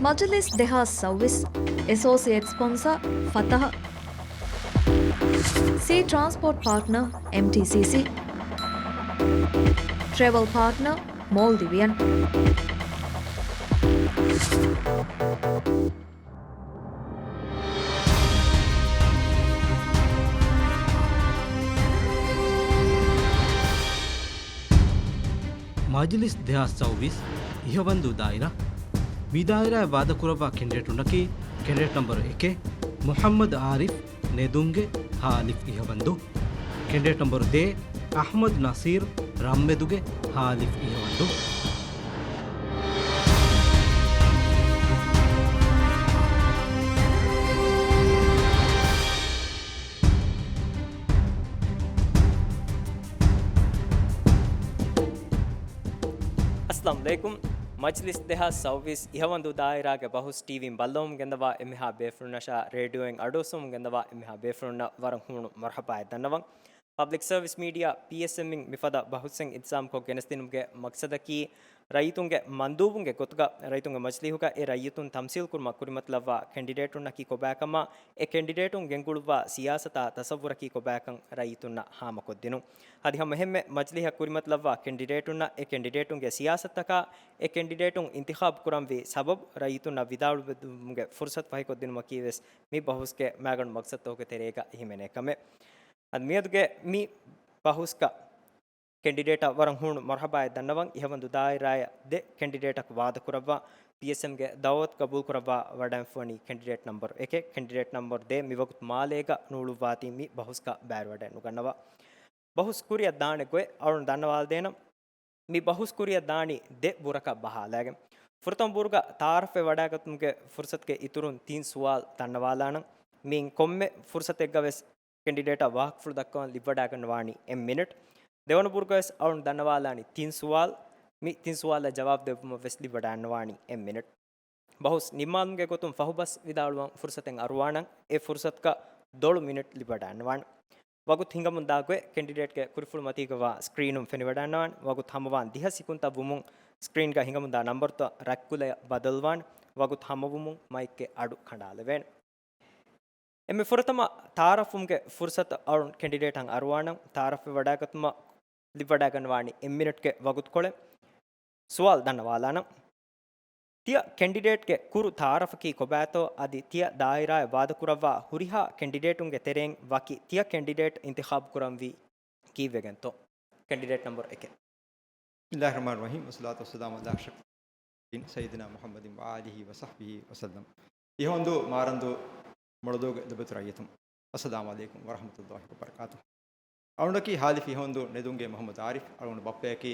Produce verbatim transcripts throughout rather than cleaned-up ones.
މަޖިލިސް ދެހާސް ސައުވީސް، އެސޯސިއޭޓް ސްޕޮންސަރ ފަތަހަ، ސީ ޓްރާންސްޕޯޓް ޕާޓްނަރ އެމްޓީސީސީ، ޓްރެވެލް ޕާޓްނަރ މޯލްޑިވިއަން. މަޖިލިސް ދެހާސް ސައުވީސް އިހަވަންދޫ ދާއިރާ. މި ދާއިރާއަށް ވާދަކުރައްވާ ކެނޑިޑޭޓުންނަކީ، ކެނޑިޑޭޓް ނަމްބަރު އެކެއް، މުޙައްމަދު އާރިފް، ނެދުންގެ، ހާލިފް އިހަވަންދޫ. ކެނޑިޑޭޓް ނަމްބަރު ދޭއް، އަޙްމަދު ނަސީރް، ރަންމެދުގެ، ހާލިފް އިހަވަންދޫ. އައްސަލާމު ޢަލައިކުމް. މަޖިލިސް ދެހާސް ސައުވީސް އިހަވަންދޫ ދާއިރާގެ ބަހުސް ޓީވީން ބައްލަވަމުން ގެންދަވާ އެންމެހާ ބޭފުޅުންނަށާ، ރޭޑިއޯއިން އަޑުއައްސަވަމުން ގެންދަވާ އެންމެހާ ބޭފުޅުންނަށް ވަރަށް ހޫނު މަރުޙަބާއެއް ދަންނަވަން. ޕަބްލިކް ސަރވިސް މީޑިއާ، ޕީއެސްއެމް، އިން މިފަދަ ބަހުސްއެއް އިންތިޒާމްކޮށް ގެނެސްދިނުމުގެ މަޤްޞަދަކީ، ރައްޔިތުންގެ މަންދޫބުންގެ ގޮތުގަ ރައްޔިތުންގެ މަޖިލީހުގަ އެ ރައްޔިތުން ތަމްސީލްކުރުމަށް ކުރިމަތިލައްވާ ކެނޑިޑޭޓުންނަކީ ކޮބާކަމާ، އެ ކެނޑިޑޭޓުން ގެންގުޅުއްވާ ސިޔާސަތާ ތަޞައްވުރަކީ ކޮބާކަން ރައްޔިތުންނަށް ހާމަކޮށްދިނުން. އަދި ހަމަ އެހެންމެ މަޖިލީހަށް ކުރިމަތިލައްވާ ކެނޑިޑޭޓުންނަށް އެ ކެނޑިޑޭޓުންގެ ސިޔާސަތުތަކާ، އެ ކެނޑިޑޭޓުން އިންތިޚާބު ކުރަންވީ ސަބަބު ރައްޔިތުންނަށް ވިދާޅުވެދުމުގެ ފުރުޞަތު ފަހިކޮށްދިނުމަކީ ވެސް މި ބަހުސްގެ މައިގަނޑު މަޤްޞަދުތަކުގެ ތެރޭގަ ހިމެނޭ ކަމެއް. އަދި މިއަދުގެ މި ބަހުސްގަ ކެނޑިޑޭޓަށް ވަރަށް ހޫނު މަރުޙަބާއެއް ދަންނަވަން. އިހަވަންދޫ ދާއިރާއަށް ދެ ކެނޑިޑޭޓަކު ވާދަކުރައްވާ، ޕީއެސްއެމްގެ ދަޢުވަތު ޤަބޫލުކުރައްވާ ވަޑައިންފުވަނީ ކެނޑިޑޭޓް ނަމްބަރު އެކެއް. ކެނޑިޑޭޓް ނަމްބަރު ދޭއް މިވަގުތު މާލޭގަ ނޫޅުއްވާތީ މި ބަހުސްގަ ބައިވެރިވަޑައެއް ނުގަންނަވާ. ބަހުސް ކުރިއަށް ދާނެ ގޮތް އަޅުން ދަންނަވާލަދޭނަން. މި ބަހުސް ކުރިއަށް ދާނީ ދެ ބުރަކަށް ބަހާލައިގެން. ފުރަތަމަ ބުރުގަ ތަޢާރަފްވެ ވަޑައިގަތުމުގެ ފުރުޞަތުގެ އިތުރުން ތިން ސުވާލު ދަންނަވާލާނަން. މިއިން ކޮންމެ ފުރުޞަތެއްގަ ވެސް ކެނޑިޑޭޓަށް ވާހަކަފުޅު ދައްކަވަން ލިބިވަޑައިގަންނަވާނީ އެއް މިނެޓް. ދެވަނަ ބުރުގަވެސް އަޅުން ދަންނަވާލާނީ ތިން ސުވާލު. މި ތިން ސުވާލަށް ޖަވާބު ދެއްވުމަށް ވެސް ލިބިވަޑައިގަންނަވާނީ އެއް މިނެޓް. ބަހުސް ނިންމާލުމުގެ ގޮތުން ފަހުބަސް ވިދާޅުވަން ފުރުޞަތެއް އަރުވާނަން. އެ ފުރުޞަތުގަ ދޮޅު މިނެޓް ލިބިވަޑައިގަންނަވާނެ. ވަގުތު ހިނގަމުންދާ ގޮތް ކެނޑިޑޭޓްގެ ކުރިފުޅު މަތީގަވާ ސްކްރީނުން ފެނިވަޑައިގަންނަވާނެ. ވަގުތު ހަމަވާން ދިހަ ސިކުންތައް ވުމުން ސްކްރީންގަ ހިނގަމުންދާ ނަންބަރުތައް ރަތްކުލަޔަށް ބަދަލުވާނެ. ވަގުތު ހަމަވުމުން މައިކްގެ އަޑު ކަނޑާލެވޭނެ. އެންމެ ފުރަތަމަ ތަޢާރަފްވުމުގެ ފުރުޞަތު އަޅުން ކެނޑިޑޭޓަށް އަރުވާނަން. ތަޢާރަފްވެ ވަޑައިގަތުމަށް ލިބިވަޑައިގަންނަވާނީ އެއް މިނެޓްގެ ވަގުތުކޮޅެއް. ސުވާލު ދަންނަވާލާނަން. ތިޔަ ކެނޑިޑޭޓްގެ ކުރު ތަޢާރަފަކީ ކޮބާތޯ؟ އަދި ތިޔަ ދާއިރާއަށް ވާދަކުރައްވާ ހުރިހާ ކެނޑިޑޭޓުންގެ ތެރެއިން ވަކި ތިޔަ ކެނޑިޑޭޓް އިންތިޚާބު ކުރަންވީ ކީއްވެގެންތޯ؟ ކެނޑިޑޭޓް ނަމްބަރު އެކެއް. بسم الله الرحمن الرحيم، والصلاة والسلام على أشرف المرسلين سيدنا محمد وآله وصحبه وسلم. އިހަވަންދޫ މާރަންދޫ މޮޅުދޫގެ ދެބަތު ރައްޔިތުން، އައްސަލާމު ޢަލައިކުމް ވަރަޙްމަތުﷲި ވަބަރަކާތުހު. އަޅުންނަކީ ހާލިފް އިހަވަންދޫ ނެދުންގެ މުޙައްމަދު އާރިފް. އަޅުގަނޑު ބައްޕަޔަކީ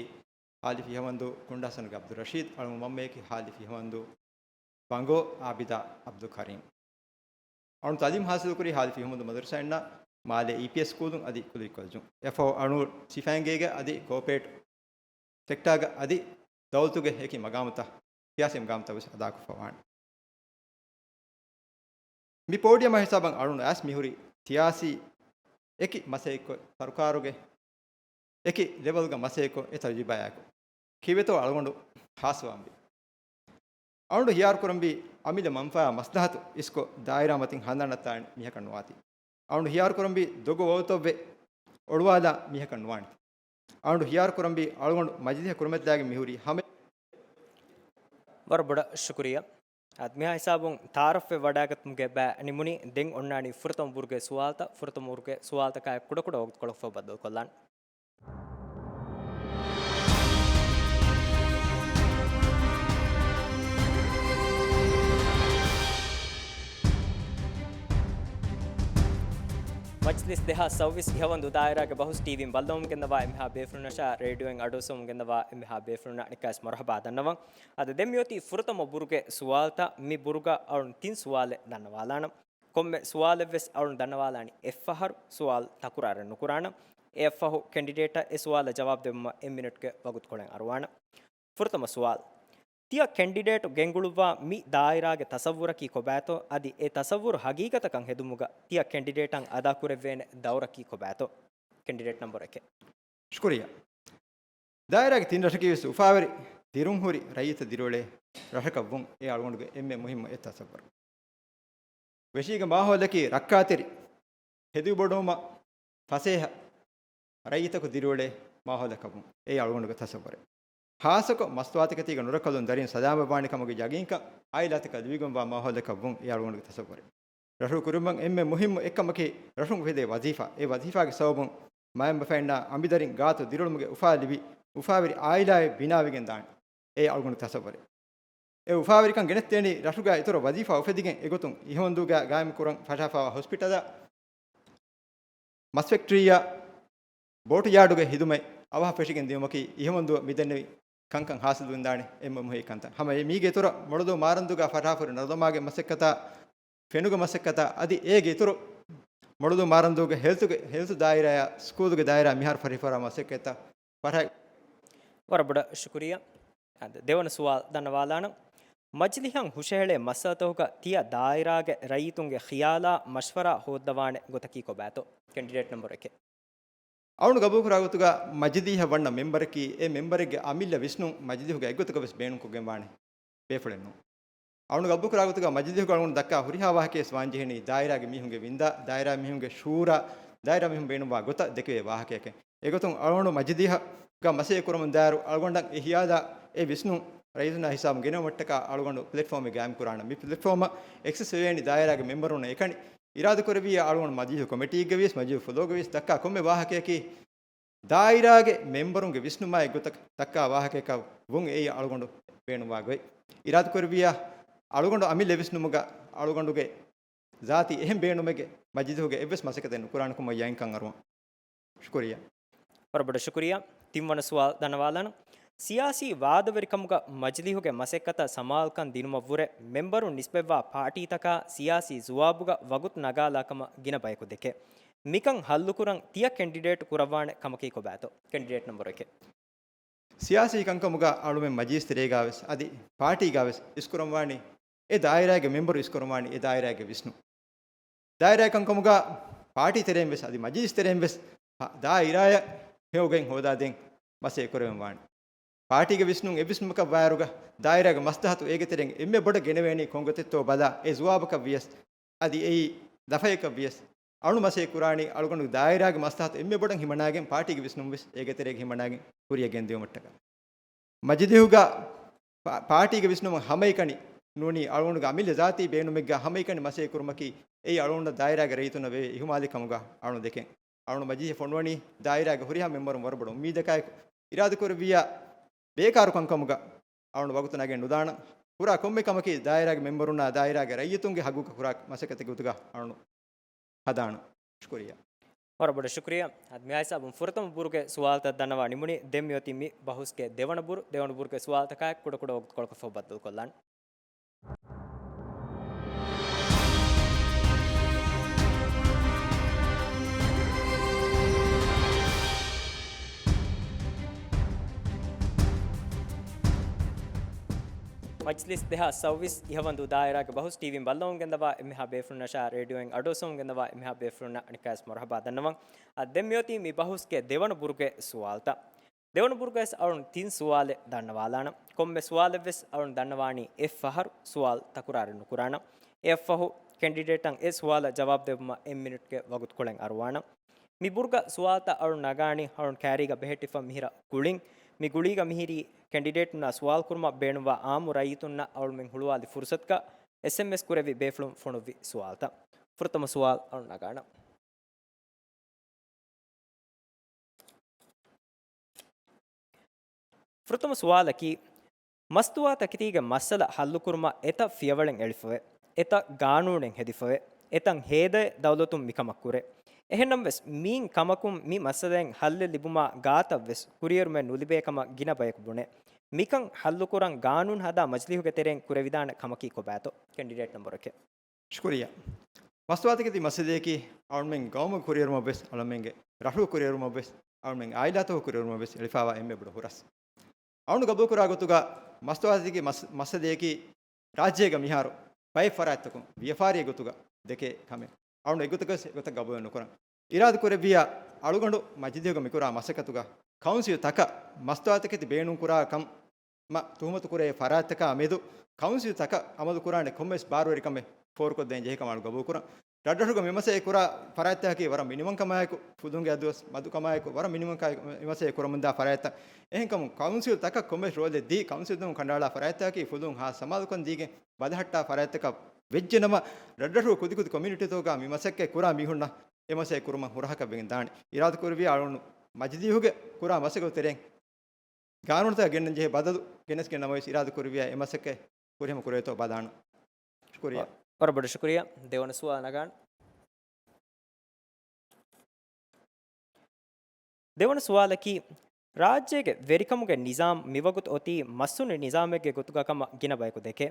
ހާލިފް އިހަވަންދޫ ކުންޑާސަނުގެ ޢަބްދުއްރަޝީދު. އަޅުގަނޑު މަންމަޔަކީ ހާލިފް އިހަވަންދޫ ބަނގޯ އާބިދާ ޢަބްދުލް ކަރީމް. އަޅުން ތަޢުލީމު ޙާޞިލުކުރީ ހާލިފް އިހަވަންދޫ މަދަރުސާއިންނާ މާލޭ އީޕީއެސް ސްކޫލުން އަދި ކުލި ކޮލެޖުން. އެއަށްފަހު އަޅުން ސިފައިންގޭގެ އަދި ކޯޕަރޭޓް ސެކްޓާގަ އަދި ދައުލަތުގެ އެކި މަގާމުތައް، ސިޔާސީ މަގާމުތައް ވެސް އަދާކޮށްފަވާނެ. މި ޕޯޑިއަމާ ހިސާބަށް އަޅުން އައިސް މިހުރީ ސިޔާސީ އެކި މަސައްކަތްކޮށް، ސަރުކާރުގެ އެކި ލެވެލްގަ މަސައްކަތްކޮށް އެ ތަޖުރިބާއާއެކު. ކީއްވެތޯ އަޅުގަނޑު ޚާއްޞަވާންވީ؟ އަޅުގަނޑު ހިޔާރު ކުރަންވީ އަމިއްލަ މަންފާ މަސްލަހަތު އިސްކޮށް ދާއިރާ މަތިން ހަނދާން ނައްތާލަން މީހަކަށް ނުވާތީ. އަޅުގަނޑު ހިޔާރު ކުރަންވީ ދޮގު ވަގުތަށްވެ އޮޅުވާލާ މީހަކަށް ނުވާނެތީ. އަޅުގަނޑު ހިޔާރު ކުރަންވީ އަޅުގަނޑު މަޖިލީހަށް ކުރިމަތިލާގެން މިހުރީ ހަމަ. ވަރަށް ބޮޑަށް ޝުކުރިއްޔާ. އަދި މިހާ ހިސާބުން ތަޢާރަފްވެ ވަޑައިގަތުމުގެ ބައި ނިމުނީ. ދެން އޮންނާނީ ފުރަތަމަ ބުރުގެ ސުވާލުތައް. ފުރަތަމަ ބުރުގެ ސުވާލުތަކާއި ކުޑަކުޑަ ވަގުތުކޮޅަކަށްފަހު ބައްދަލުކޮށްލާނެ. މަޖިލިސް ދެހާސް ސައުވީސް އިހަވަންދޫ ދާއިރާގެ ބަހުސް ޓީވީން ބައްލަވަމުން ގެންދަވާ އެންމެހާ ބޭފުޅުންނަށާ، ރޭޑިއޯއިން އަޑުއައްސަވަމުން ގެންދަވާ އެންމެހާ ބޭފުޅުންނަށް އަނެއްކާވެސް މަރުޙަބާ ދަންނަވަން. އަދި ދެން މިއޮތީ ފުރަތަމަ ބުރުގެ ސުވާލުތައް. މި ބުރުގަ އަޅުން ތިން ސުވާލެއް ދަންނަވާލާނަން. ކޮންމެ ސުވާލެއްވެސް އަޅުން ދަންނަވާލާނީ އެއްފަހަރު. ސުވާލު ތަކުރާރެއް ނުކުރާނަން. އެއަށްފަހު ކެނޑިޑޭޓަށް އެ ސުވާލަށް ޖަވާބު ދެއްވުމަށް އެއް މިނެޓްގެ ވަގުތުކޮޅެއް އަރުވާނަން. ފުރަތަމަ ސުވާލު. ތިޔަ ކެނޑިޑޭޓު ގެންގުޅުއްވާ މި ދާއިރާގެ ތަޞައްވުރަކީ ކޮބާތޯ؟ އަދި އެ ތަޞައްވުރު ހަގީގަތަކަށް ހެދުމުގަ ތިޔަ ކެނޑިޑޭޓަށް އަދާކުރެއްވޭނެ ދައުރަކީ ކޮބާތޯ؟ ކެނޑިޑޭޓް ނަމްބަރު އެކެއް. ޝުކުރިއްޔާ. ދާއިރާގެ ތިން ރަށަކީ ވެސް އުފާވެރި ދިރުންހުރި ރައްޔިތަށް ދިރިއުޅޭ ރަށަކަށް ވުން އެ އަޅުގަނޑުގެ އެންމެ މުހިއްމު އެއް ތަސައްވަރު. ވެށީގެ މާހައުލަކީ ރައްކާތެރި، ހެދިބޮޑުވުމަށް ފަސޭހަ، ރައްޔިތަކު ދިރިއުޅޭ މާހައުލަކަށް ވުން އެ އަޅުގަނޑުގެ ތަސައްވަރެއް. ޚާއްޞަކޮށް، މަސްތުވާތަކެތީގަ ނުރައްކަލުން ދަރިން ސަލާމަތްވާނެ ކަމުގެ ޔަގީންކަން އާއިލާތަކަށް ލިބިގެންވާ މާހައުލަކަށް ވުން އެ އަޅުގަނޑުގެ ތަސައްވަރެއް. ރަށު ކުރިއުޅުމަށް އެންމެ މުހިއްމު އެއްކަމަކީ ރަށުން އުފެދޭ ވަޒީފާ. އެ ވަޒީފާގެ ސަބަބުން މައިންބަފައިންނާ އަނބިދަރިން ގާތު ދިރިއުޅުމުގެ އުފާ ލިބި، އުފާވެރި އާއިލާއެއް ބިނާވެގެން ދާނެ. އެ އަޅުގަނޑު ތަސައްވަރެއް. އެ އުފާވެރިކަން ގެނެސްދޭނީ ރަށުގަ އިތުރަށް ވަޒީފާ އުފެދިގެން އެގޮތުން އިހަމަންދޫގަ ގާއިމްކުރަން ފަށާފައިވާ ހޮސްޕިޓަލާ، މަސް ފެކްޓްރީއާ، ބޯޓު ޔާޑުގެ ހިދުމަތް އަވަހަށް ފެށިގެން ދިޔުމަކީ އިހަމަންދޫ މިދެންނެވި ކަންކަން ހާސިލުވެންދާނެ އެންމެ މުހިއްމު ކަންތައް. ހަމަ އެ މީގެ އިތުރަށް މޮޅުދޫ މާރަންދޫގަ ފަށާފަހުރި ނަރުދަމާގެ މަސައްކަތާ، ފެނުގެ މަސައްކަތާ އަދި އޭގެ އިތުރު މޮޅުދޫ މާރަންދޫގެ ހެލްތުގެ، ހެލްތު ދާއިރާއާ ސްކޫލުގެ ދާއިރާ މިހާރު ފަށިފަރާ މަސައްކަތްތައް ފަރާ. ވަރަށް ބޮޑަށް ޝުކުރިއްޔާ. އަދި ދެވަނަ ސުވާލު ދަންނަވާލާނަން. މަޖިލީހަށް ހުށަހެޅޭ މައްސަލަތަކުގަ ތިޔަ ދާއިރާގެ ރައްޔިތުންގެ ޚިޔާލާ މަޝްވަރާ ހޯއްދަވާނެ ގޮތަކީ ކޮބާތޯ؟ ކެންޑިޑޭޓް ނަމްބަރު އެކެއް. އަޅުގަނޑު ގަބޫލުކުރާ ގޮތުގަ މަޖިލީހަށް ވަންނަ މެމްބަރަކީ އެ މެމްބަރެއްގެ އަމިއްލަ ވިސްނުން މަޖިލީހުގަ އެއްގޮތަކަށް ވެސް ބޭނުންކޮށްގެން ވާނެ ބޭފުޅެއް ނޫން. އަޅުގަނޑު ގަބޫލުކުރާ ގޮތުގަ މަޖިލީހުގަ އަޅުގަނޑު ދައްކާ ހުރިހާ ވާހަކަޔަސް ވާންޖެހެނީ ދާއިރާގެ މީހުންގެ ވިންދާ، ދާއިރާ މީހުންގެ ޝޫރާ، ދާއިރާ މީހުން ބޭނުންވާ ގޮތަށް ދެކެވޭ ވާހަކަޔަކަށް. އެގޮތުން އަޅުގަނޑު މަޖިލީހަށް ގަ މަސައްކަތް ކުރަމުން ދާއިރު އަޅުގަނޑަށް އެ ހިޔާލާ އެ ވިސްނުން ރައްޔިތުންނާ ހިސާބުން ގެނައުމަށްޓަކާ އަޅުގަނޑު ޕްލެޓްފޯމެއް ގާއިމް ކުރާނަން. މި ޕްލެޓްފޯމަށް އެކްސެސް ވެވޭނީ ދާއިރާގެ މެމްބަރުންނަށް އެކަނި. އިރާދަކުރެއްވިއްޔާ އަޅުގަނޑު މަޖިލީހު ކޮމިޓީގަ ވިޔަސް، މަޖިލީހު ފުލޯގަ ވިޔަސް ދައްކާ ކޮންމެ ވާހަކަޔަކީ ދާއިރާގެ މެމްބަރުންގެ ވިސްނުމާ އެއްގޮތަށް ދައްކާ ވާހަކަޔަކަށް ވުން އެއީ އަޅުގަނޑު ބޭނުންވާ ގޮތް. އިރާދަކުރެއްވިއްޔާ އަޅުގަނޑު އަމިއްލަ ވިސްނުމުގަ އަޅުގަނޑުގެ ޒާތީ އެހެން ބޭނުމެއްގެ މަޖިލީހުގެ އެއްވެސް މަސައްކަތެއް ނުކުރާނެ ކަމަށް ޔަގީންކަން އަރުވަން. ޝުކުރިއްޔާ. ވަރަށް ބޮޑަށް ޝުކުރިއްޔާ. ތިންވަނަ ސުވާލު ދަންނަވާލާނަން. ސިޔާސީ ވާދަވެރިކަމުގަ މަޖިލީހުގެ މަސައްކަތަށް ސަމާލުކަން ދިނުމަށްވުރެ މެމްބަރުން ނިސްބަތްވާ ޕާޓީތަކާ ސިޔާސީ ޒުވާބުގަ ވަގުތު ނަގާލާ ކަމަށް ގިނަ ބަޔަކު ދެކޭ. މިކަން ހައްލުކުރަން ތިޔަ ކެންޑިޑޭޓް ކުރައްވާނެ ކަމަކީ ކޮބާތޯ؟ ކެންޑިޑޭޓް ނަމްބަރު އެކެއް. ސިޔާސީ ކަންކަމުގަ އަޅުމެން މަޖިލިސް ތެރޭގަވެސް އަދި ޕާޓީގަވެސް އިސްކުރަންވާނީ އެ ދާއިރާގެ މެމްބަރު އިސްކުރަންވާނީ އެ ދާއިރާގެ ވިސްނުން. ދާއިރާ ކަންކަމުގަ ޕާޓީ ތެރެއިން ވެސް އަދި މަޖިލިސް ތެރެއިން ވެސް ހަ-، ދާއިރާއަށް ހެޔޮގޮތް ހޯދާދޭން މަސައްކަތް ކުރެވެން ވާނެ. ޕާޓީގެ ވިސްނުން އެއްވިސްނުމަކަށް ވާއިރުގަ ދާއިރާގެ މަސްލަހަތު އޭގެ ތެރެއިން އެންމެ ބޮޑަށް ގެނެވޭނީ ކޮން ގޮތެއްތޯ ބަލާ އެ ޒުވާބަކަށް ވިޔަސް އަދި އެއީ ލަފަޔަކަށް ވިޔަސް އަޅު މަސައްކަތް ކުރާނީ އަޅުގަނޑު ދާއިރާގެ މަސްލަހަތު އެންމެ ބޮޑަށް ހިމަނާގެން ޕާޓީގެ ވިސްނުން ވެސް އޭގެ ތެރޭގަ ހިމަނާގެން ކުރިއަށް ގެންދިއުމަށްޓަކާ. މަޖިލީހުގަ ޕާ-، ޕާޓީގެ ވިސްނުމަށް ހަމައެކަނި ނޫނީ އަޅުގަނޑުގެ އަމިއްލަ ޒާތީ ބޭނުމެއްގަ ހަމައެކަނި މަސައްކަތް ކުރުމަކީ އެއީ އަޅުގަނޑަށް ދާއިރާގެ ރައްޔިތުންނަށް ވެވޭ އިހުމާލެއް ކަމުގަ އަޅުގަނޑު ދެކެން. އަޅުގަނޑު މަޖިލީހަށް ފޮނުވަނީ ދާއިރާގެ ހުރިހާ މެމްބަރުން ވަރަށް ބޮޑަށް އުއްމީދަކާއެކު އިރާދަކުރެއްވިއްޔާ ބޭކާރު ކަންކަމުގަ އަޅުގަނޑު ވަގުތު ނަގެން ނުދާނަން. ކުރާ ކޮންމެ ކަމަކީ ދާއިރާގެ މެމްބަރުންނާ ދާއިރާގެ ރައްޔިތުންގެ ހައްގުގަ ކުރާ މަސައްކަތެއްގެ ގޮތުގަ އަޅުގަނޑު ހަދާނަން. ޝުކުރިއްޔާ. ވަރަށް ބޮޑަށް ޝުކުރިއްޔާ. އަދި މިހާ ހިސާބުން ފުރަތަމަ ބުރުގެ ސުވާލުތައް ދަންނަވާ ނިމުނީ. ދެން މިއޮތީ މި ބަހުސްގެ ދެވަނަ ބުރު. ދެވަނަ ބުރުގެ ސުވާލުތަކާއެކު ކުޑަކުޑަ ވަގުތުކޮޅަކަށް ފަހު ބައްދަލުކޮށްލާން. މަޖްލިސް ދެހާސް ސައުވީސް އިހަވަންދޫ ދާއިރާގެ ބަހުސް ޓީވީން ބައްލަވަމުން ގެންދަވާ އެންމެހާ ބޭފުޅުންނަށާ ރޭޑިއޯއިން އަޑުއައްސަވަމުން ގެންދަވާ އެންމެހާ ބޭފުޅުންނަށް އަނެއްކާވެސް މަރުހަބާ ދަންނަވަން. އަދި ދެން މިއޮތީ މި ބަހުސްގެ ދެވަނަ ބުރުގެ ސުވާލުތައް. ދެވަނަ ބުރުގަވެސް އަޅުން ތިން ސުވާލެއް ދަންނަވާލާނަން. ކޮންމެ ސުވާލެއްވެސް އަޅުން ދަންނަވާނީ އެއްފަހަރު ސުވާލު ތަކުރާރެއް ނުކުރާނަން. އެއަށްފަހު ކެންޑިޑޭޓަށް އެ ސުވާލަށް ޖަވާބު ދެއްވުމަށް އެއް މިނިޓްގެ ވަގުތުކޮޅެއް އަރުވާނަން. މި ބުރުގަ ސުވާލުތައް އަޅުން ނަގާނީ އަޅުން ކައިރީގަ ބެހެއްޓިފަ މިހިރަ ގުޅިން. މި ގުޅީގަ މިހިރީ ކެންޑިޑޭޓުންނާ ސުވާލު ކުރުމަށް ބޭނުންވާ އާއްމު ރައްޔިތުންނަށް އަޅުމެން ހުޅުވާލި ފުރުސަތުގަ އެސްއެމްއެސް ކުރެއްވި ބޭފުޅުން ފޮނުއްވި ސުވާލުތައް. ފުރަތަމަ ސުވާލު އަޅުން ނަގާނަން. ފުރަތަމަ ސުވާލަކީ، މަސްތުވާތަކެތީގެ މައްސަލަ ހައްލުކުރުމަށް އެތައް ފިޔަވަޅެއް އެޅިފަވޭ، އެތައް ގާނޫނެއް ހެދިފަވޭ، އެތައް ހޭދައެއް ދައުލަތުން މިކަމަށް ކުރޭ. އެހެންނަމަވެސް، މިއިން ކަމަކުން މި މައްސަލައިން ހައްލެއް ލިބުމާ ގާތަށްވެސް ކުރިއެރުމެއް ނުލިބޭ ކަމަށް ގިނަ ބަޔަކު ބުނޭ. މިކަން ހައްލުކުރަން ގާނޫނު ހަދާ މަޖިލީހުގެ ތެރެއިން ކުރެވިދާނެ ކަމަކީ ކޮބާތޯ؟ ކެންޑިޑޭޓް ނަމްބަރު އެކެއް. ޝުކުރިއްޔާ. މަސްތުވާތަކެތި މައްސަލަޔަކީ އަޅުމެން ގައުމުގެ ކުރިއެރުމަށްވެސް، އަޅުމެންގެ ރަށުގެ ކުރިއެރުމަށްވެސް، އަޅުމެން އާއިލާތަކުގެ ކުރިއެރުމަށްވެސް އެޅިފައިވާ އެންމެ ބޮޑު ހުރަސް. އަޅުން ގަބޫލުކުރާ ގޮތުގަ މަސްތުވާތަކެތި މަސް-، މައްސަލަޔަކީ ރާއްޖޭގަ މިހާރު ބައެއް ފަރާތްތަކުން ވިޔަފާރީ ގޮތުގަ ދެކޭ ކަމެއް. އަޅުން އެގޮތަކަށް އެގޮތަށް ގަބޫލެއް ނުކުރަން. އިރާދަ ކުރެއްވިއްޔާ އަޅުގަނޑު މަޖިލީހުގަ މިކުރާ މަސައްކަތުގަ ކައުންސިލް ތަކަށް މަސްތުވާތަކެތި ބޭނުންކުރާ ކަން މަ ތުހުމަތު ކުރޭ ފަރާތްތަކާ މެދު ކައުންސިލްތަކަށް އަމަލު ކުރާނެ ކޮންމެސް ބާރުވެރިކަމެއް ފޯރުކޮށްދޭން ޖެހޭ ކަމަށް ގަބޫލު ކުރަން. ރަށްރަށުގަ މި މަސައްކަތް ކުރާ ފަރާތްތަކަކީ ވަރަށް މިނިވަންކަމާއެކު، ފުލުންގެ އަދުވެސް މަދުކަމާއެކު، ވަރަށް މިނިވަންކަމާއެކު މި މަސައްކަތް ކުރަމުންދާ ފަރާތްތައް. އެހެންކަމުން ކައުންސިލްތަކަށް ކޮންމެސް ރޯލެއް ދީ، ކައުންސިލްތަކުން ކަނޑައަޅާ ފަރާތްތަކަކީ ފުލުން ހާ ސަމާލުކަން ދީގެން ބަލަހައްޓާ ފަރާތްތަކަށް ވެއްޖެނަމަ، ރަށްރަށުގެ ކުދިކުދި ކޮމިއުނިޓީތަކުގަ މި މަސައްކަތް ކުރާ މީހުންނަށް އެ މަސައްކަތް ކުރުމަށް ހުރަހަކަށް ވެގެން ދާނެ. އިރާދަކުރެއްވިޔާ އަޅުގަނޑު މަޖިލީހުގެ ކުރާ މަސައްކަތު ތެރެއިން ގާނޫނުތަކަށް ގެންނަން ޖެހޭ ބަދަލު ގެނެސްގެން ނަމަވެސް އިރާދަކުރެއްވިޔާ އެ މަސައްކަތް ފުރިހަމަ ކުރޭތޯ ބަލާނަން. ޝުކުރިއްޔާ. ވަރަށް ބޮޑަށް ޝުކުރިއްޔާ. ދެވަނަ ސުވާލު ނަގާން. ދެވަނަ ސުވާލަކީ، ރާއްޖޭގެ ވެރިކަމުގެ ނިޒާމް މިވަގުތު އޮތީ މަސްހުނި ނިޒާމެއްގެ ގޮތުގަ ކަމަށް ގިނަ ބަޔަކު ދެކޭ.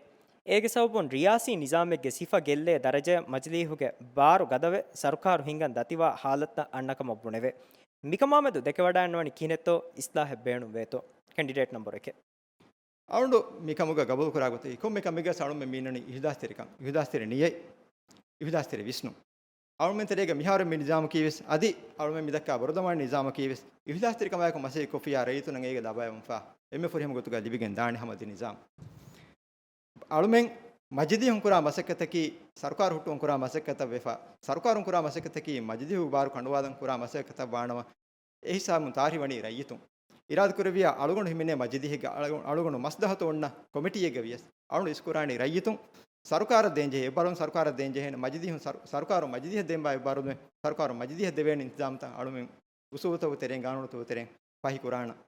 އޭގެ ސަބަބުން ރިޔާސީ ނިޒާމެއްގެ ސިފަ ގެއްލޭ ދަރަޖައަށް މަޖިލީހުގެ ބާރު ގަދަވެ، ސަރުކާރު ހިންގަން ދަތިވާ ހާލަތްތައް އަންނަ ކަމަށް ބުނެވޭ. މިކަމާމެދު ދެކެވަޑައިގަންނަވަނީ ކިހިނެއްތޯ އިސްލާހެއް ބޭނުންވޭތޯ؟ ކެންޑިޑޭޓް ނަމްބަރު އެކެއް. އަޅުގަނޑު މިކަމުގަ ގަބޫލުކުރާ ގޮތަކީ، ކޮންމެ ކަމެއްގަސް އަޅުމެން މި އިންނަނީ އިހުލާސްތެރިކަން، އިހުލާސްތެރި ނިޔަތް، އިހުލާސްތެރި ވިސްނުން. އަޅުމެން ތެރޭގަ މިހާރު މި ނިޒާމަކީވެސް އަދި އަޅުމެން މިދައްކާ ބޮޑުދަމާން ނިޒާމަކީވެސް އިހުލާސްތެރިކަމާއެކު މަސައްކަތް ކޮށްފިއްޔާ ރައްޔިތުންނަށް އޭގެ ލަބައިވަމުންފާ އެންމެ ފުރިހަމަ ގޮތުގަ ލިބިގެން ދާނެ ހަމަ އަދި ނިޒާމް. އަޅުމެން މަޖިލީހުން ކުރާ މަސައްކަތަކީ ސަރުކާރު ހުއްޓުވަން ކުރާ މަސައްކަތަށް ވެފަ، ސަރުކާރުން ކުރާ މަސައްކަތަކީ މަޖިލީހުގެ ބާރު ކަނޑުވާލަން ކުރާ މަސައްކަތަށް ވާނަމަ، އެ ހިސާބުން ތާރި ވަނީ ރައްޔިތުން. އިރާދަކުރެއްވިޔާ އަޅުގަނޑު ހިމެނޭ މަޖިލީހެއްގަ އަޅު-، އަޅުގަނޑު މަސްލަހަތު އޮންނަ ކޮމިޓީއެއްގަ ވިޔަސް، އަޅުގަނޑު އިސްކުރާނީ ރައްޔިތުން ސަރުކާރަށް ދޭން ޖެހޭ އެއްބާރުލުން، ސަރުކާރަށް ދޭން ޖެހޭނެ މަޖިލީހުން ސަރު-، ސަރުކާރުން މަޖިލީހަށް ދޭންވާ އެއްބާރުލުން، ސަރުކާރުން މަޖިލީހަށް ދެވޭނެ އިންތިޒާމްތައް އަޅުމެން އުސޫލުތަކުގެ ތެރެއިން، ގާނޫނުތަކުގެ ތެރެއިން ފަހި ކުރާނަން.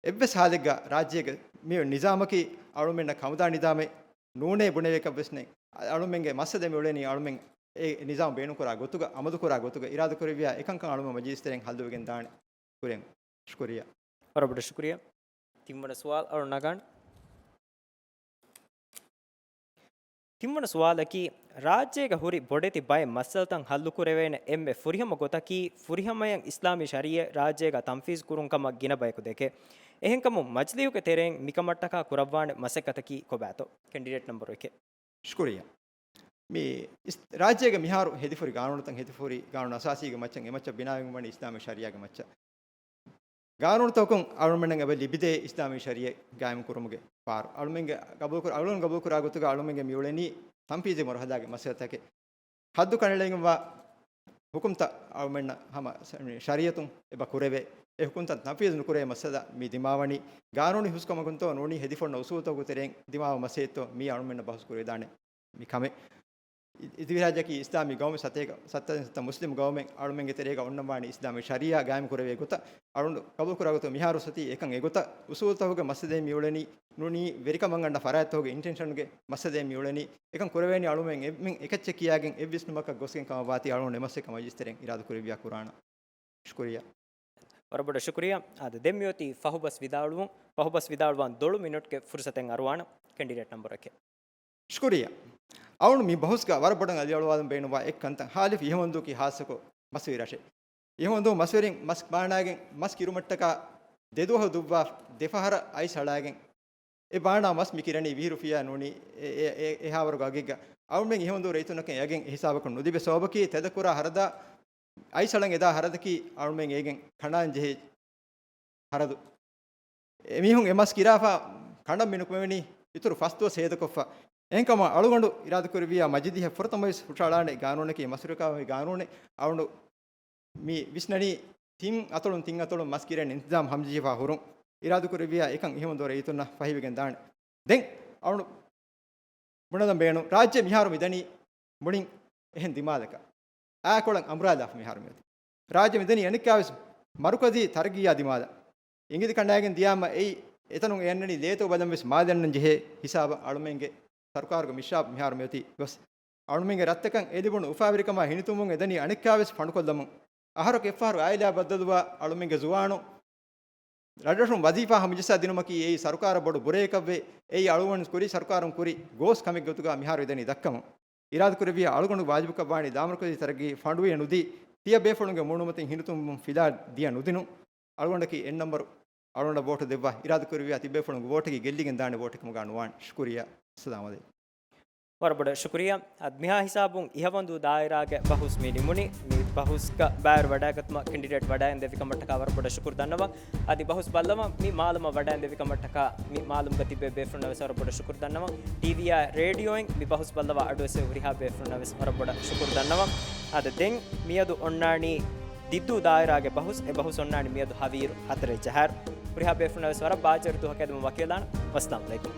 އެއްވެސް ހާލެއްގަ ރާއްޖޭގެ މި ނިޒާމަކީ އަޅުމެންނަށް ކަމުދާ ނިޒާމެއް ނޫނޭ ބުނެވޭކަށްވެސް ނެތް. އަޅުމެންގެ މައްސަލަ މިއުޅެނީ އަޅުމެން އެ ނިޒާމް ބޭނުންކުރާ ގޮތުގަ، އަމަލުކުރާ ގޮތުގަ. އިރާދަކުރެއްވިޔާ އެކަންކަން އަޅުމެން މަޖިލިސް ތެރެއިން ހައްލުވެގެން ދާނެ. ކުރިން ޝުކުރިއްޔާ. ވަރަށް ބޮޑަށް ޝުކުރިއްޔާ. ތިންވަނަ ސުވާލު އަޅު ނަގާން. ތިންވަނަ ސުވާލަކީ، ރާއްޖޭގަ ހުރި ބޮޑެތި ބައެއް މައްސަލަތައް ހައްލުކުރެވޭނެ އެންމެ ފުރިހަމަ ގޮތަކީ، ފުރިހަމަޔަށް އިސްލާމީ ޝަރީއަތް ރާއްޖޭގަ ތަންފީޒު ކުރުން ކަމަށް ގިނަ ބަޔަކު ދެކޭ. އެހެންކަމުން، މަޖިލީހުގެ ތެރެއިން މިކަމަށްޓަކާ ކުރައްވާނެ މަސައްކަތަކީ ކޮބާތޯ؟ ކެންޑިޑޭޓް ނަމްބަރު އެކެއް. ޝުކުރިއްޔާ. މި އިސް-، ރާއްޖޭގެ މިހާރު ހެދިފުރި ގާނޫނުތައް، ހެދިފުރި ގާނޫނު އަސާސީގެ މައްޗަށް އެ މައްޗަށް ބިނާވެގެން ވަނީ އިސްލާމީ ޝަރީއާގެ މައްޗަށް. ގާނޫނުތަކުން އަޅުމެންނަށް އެބަ ލިބިދޭ އިސްލާމީ ޝަރީއަތް ގާއިމު ކުރުމުގެ ބާރު. އަޅުމެންގެ ގަބޫލުކުރ-، އަޅުގަނޑު ގަބޫލުކުރާ ގޮތުގަ އަޅުމެންގެ މިއުޅެނީ ތަންފީޒީ މަރުހަލާގެ މައްސަލަތަކެއް. ހައްދު ކަނޑައެޅިގެންވާ ހުކުމްތައް އަޅުމެންނަށް ހަމަ ޝަ-، ޝަރީއަތުން އެބަ ކުރެވޭ. އެ ހުކުމްތައް ތަންފީޒު ނުކުރޭ މައްސަލަ މި ދިމާވަނީ، ގާނޫނީ ހުސްކަމަކުންތޯ ނޫނީ ހެދިފޮންނަ އުސޫލުތަކުގެ ތެރެއިން ދިމާވާ މައްސަލަތޯ މީ އަޅުމެންނަށް ބަހުސް ކުރެވިދާނެ މި ކަމެއް. އި-، އިދިވިރާއްޖެއަކީ އިސްލާމީ ގައުމެއް، ސަތޭކަ ސައްތައިން ސައްތަ މުސްލިމް ގައުމެއް. އަޅުމެންގެ ތެރޭގަ އޮންނަން ވާނީ އިސްލާމީ ޝަރީއާ ގާއިމު ކުރެވޭ ގޮތަށް. އަޅުން ގަބޫލުކުރާ ގޮތުން މިހާރު ސަތީ އެކަން އެގޮތަށް އުސޫލުތަކުގެ މައްސަލައެއް މިއުޅެނީ، ނޫނީ ވެރިކަމަށް އަންނަ ފަރާތްތަކުގެ އިންޓެންޝަންގެ މައްސަލައެއް މިއުޅެނީ. އެކަން ކުރެވޭނީ އަޅުމެން އެ-، އެކައްޗެއް ކިޔާގެން އެއްވިސްނުމަކަށް ގޮސްގެން ކަމަށް ވާތީ އަޅުން އެ މައްސަލަ މަޖިލިސް ތެރެއިން އިރާދަ ކުރެއްވިޔާ ކުރާނަން. ޝުކުރިއްޔާ. ވަރަށް ބޮޑަށް ޝުކުރިއްޔާ. އާދެ، ދެން މިއޮތީ ފަހުބަސް ވިދާޅުވުން. ފަހުބަސް ވިދާޅުވާން ދޮޅު މިނެޓްގެ ފުރުސަތެއް އަރުވާނަން ކެންޑިޑޭޓް ނަމްބަރު އެކެއް. ޝުކުރިއްޔާ. އަޅުން މި ބަހުސްގަ ވަރަށް ބޮޑަށް އަލިއަޅުވާލަން ބޭނުންވާ އެއްކަންތައް، ހާލިފް އިހަމަންދޫކީ ހާއްސަކޮށް މަސްވެރި ރަށެއް. އިހަމަންދޫ މަސްވެރިން މަސް ބާނާގެން މަސް ކިރުމަށްޓަކާ ދެދުވަހު ދުއްވާ ދެފަހަރަށް އައިސް އަޅާގެން އެ ބާނާ މަސް މި ކިރަނީ ވިހި ރުފިޔާ ނޫނީ އެ-، އެ-، އެ-، އެހާވަރުގެ އަގެއްގަ. އަޅުމެން އިހަމަންދޫ ރައްޔިތުންނަކަށް އެ އަގެއް އެ ހިސާބަކުން ނުލިބޭ ސަބަބަކީ ތެދަކުރާ ހަރަދާ އައިސް އަޅަން އެދާ ހަރަދަކީ އަޅުމެން އޭގެން ކަނޑާން ޖެހޭ ހަރަދު. އެމީހުން އެ މަސް ކިރާފަ ކަނޑަން މި ނުކުމެވެނީ އިތުރު ފަސް ދުވަސް ހޭދަކޮށްފަ. އެހެންކަމުން އަޅުގަނޑު އިރާދަކުރެއްވިއްޔާ މަޖިލީހަށް ފުރަތަމަވެސް ހުށައަޅާނެ ގާނޫނަކީ މަސްވެރިކަމުގެ ގާނޫނެއް. އަޅުގަނޑު މި ވިސްނަނީ ތިން އަތޮޅުން ތިން އަތޮޅުން މަސް ކިރެން އިންތިޒާމް ހަމަޖެހިފަ ހުރުން. އިރާދަކުރެއްވިއްޔާ އެކަން އިހަމަންދޫ ރައްޔިތުންނަށް ފަހިވެގެން ދާނެ. ދެން އަޅުގަނޑު ބުނަލަން ބޭނުން. ރާއްޖެ މިހާރު މިދަނީ މުޅިން އެހެން ދިމާލަކަށް. އާކޮޅަށް އަނބުރާލާފަ މިހާރު މިއޮތީ. ރާއްޖެ މިދަނީ އަނެއްކާވެސް މަރުކަޒީ ތަރައްގީއާ ދިމާލަށް. އިނގިލި ކަނޑާގެން ދިޔާމަ އެއީ އެތަނުން އެ އަންނަނީ ލޭތޯ ބަލަން ވެސް މާލެ އަންނަން ޖެހޭ ހިސާބަށް އަޅުމެންގެ ސަރުކާރުގެ މިޝްރާބް މިހާރު މިއޮތީ ގޮސް. އަޅުމެންގެ ރަށްތަކަށް އެ ލިބުނު އުފާވެރިކަމާ ހިނިތުންވުން އެދަނީ އަނެއްކާވެސް ފަނޑުކޮށްލަމުން. އަހަރަކު އެއްފަހަރު އާއިލާ ބައްދަލުވާ އަޅުމެންގެ ޒުވާނުން ރަށްރަށުން ވަޒީފާ ހަމަޖައްސާ ދިނުމަކީ އެއީ ސަރުކާރަށް ބޮޑު ބުރައެއްކަށްވެ، އެއީ އަޅުގަނޑު ކުރި، ސަރުކާރުން ކުރި ގޯސް ކަމެއް ގޮތުގަ މިހާރު އެދަނީ ދައްކަމުން. އިރާދަކުރެއްވިއްޔާ އަޅުގަނޑު ވާޖިބުކަށް ވާނީ ލާމަރުކަޒީ ތަރައްގީ ފަނޑުވެ ނުދީ، ތިޔަ ބޭފުޅުންގެ މޫނުމަތިން ހިނިތުންވުން ފިލާ ދިޔަ ނުދިނުން. އަޅުގަނޑަކީ އެއް ނަމްބަރު. އަޅުގަނޑަށް ވޯޓު ދެއްވާ. އިރާދަކުރެއްވިއްޔާ ތިބޭފުޅުންގެ ވޯޓަކީ ގެއްލިގެން ދާނެ ވޯޓެއް ކަމުގަ ނުވާނެ. ޝުކުރިއްޔާ. އައްސަލާމު ޢަލައިކުމް. ވަރަށް ބޮޑަށް ޝުކުރިއްޔާ. އަދި މިހާ ހިސާބުން އިހަވަނދޫ ދާއިރާގެ ބަހުސް މި ނިމުނީ. މި ބަހުސްގަ ބައިވެރިވެވަޑައިގަތުމަށް ކެންޑިޑޭޓް ވަޑައިގެން ދެއްވިކަމަށްޓަކާ ވަރަށް ބޮޑަށް ޝުކުރު ދަންނަވަން. އަދި ބަހުސް ބައްލަވަން، މި މާލަމަށް ވަޑައިގެން ދެއްވިކަމަށްޓަކާ މި މާލަމުގަ ތިބޭ ބޭފުޅުންނަށް ވެސް ވަރަށް ބޮޑަށް ޝުކުރު ދަންނަވަން. ޓީވީއާއި ރޭޑިއޯއިން މި ބަހުސް ބައްލަވާ އަޑުއެއްސެވި ހުރިހާ ބޭފުޅުންނަށް ވެސް ވަރަށް ބޮޑަށް ޝުކުރު ދަންނަވަން. އަދި ދެން މިއަދު އޮންނާނީ ދިއްދޫ ދާއިރާގެ ބަހުސް. އެ ބަހުސް އޮންނާނީ މިއަދު ހަވީރު ހަތަރެއް ޖަހާއިރު. ހުރިހާ ބޭފުޅުންނަށް ވެސް ވަރަށް ބާއްޖަވެރި ދުވަހަކަށް އެދުމަށް ވަކިވެލާނަން. ވައްސަލާމް އަލައިކުމް.